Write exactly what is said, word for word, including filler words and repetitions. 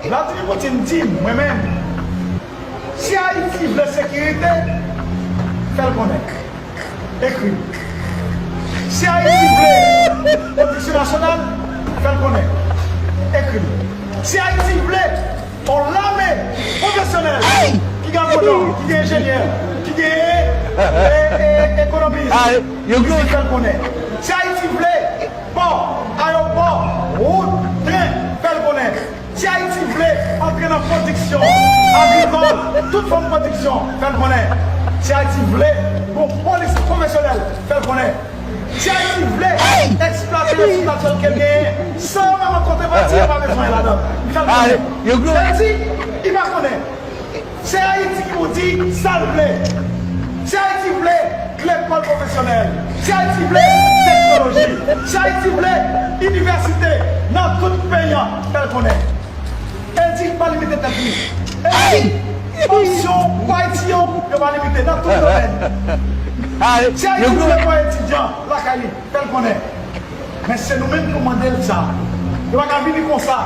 Vladimir Poutine di m, mwen menm, si Ayiti vle sekirite, fè l konnen. Ekri m. Si Ayiti vle pwodiksyon nasyonal, fè l konnen. Ekri m. Si Ayiti vle yon lame pwofesyonèl ki gen agonom, ki gen enjenyè, ki gen e, e, ekonomis, fè l konnen. Si Ayiti vle pò, ayewopò, wout, tren, fè l konnen. Si Ayiti vle antre nan pwodiksyon agrikòl, tout fòm pwodiksyon, fè l konnen. Si Ayiti vle bon polis pwofesyonèl, fè l konnen. Si Ayiti vle eksplwate resous natirèl ke l genyen, san yo menm kontrepanti yo pa bezwen ladan l, fè l konnen. Sa vle di, li pa konnen. Se Ayiti ki pou di sa l vle. Si Ayiti vle lekòl pwofesyonèl, si Ayiti vle teknoloji, si Ayiti vle inivèsite nan tout peyi an, fè l konnen. L di pa limite tèt li. L di opsyon pou Ayiti yo, yo pa limite nan tout domèn. Si Ayiti vle pran etidyan lakay li, fè l konnen. Men se nou menm ki mande l sa. Yo pa ka vini konsa.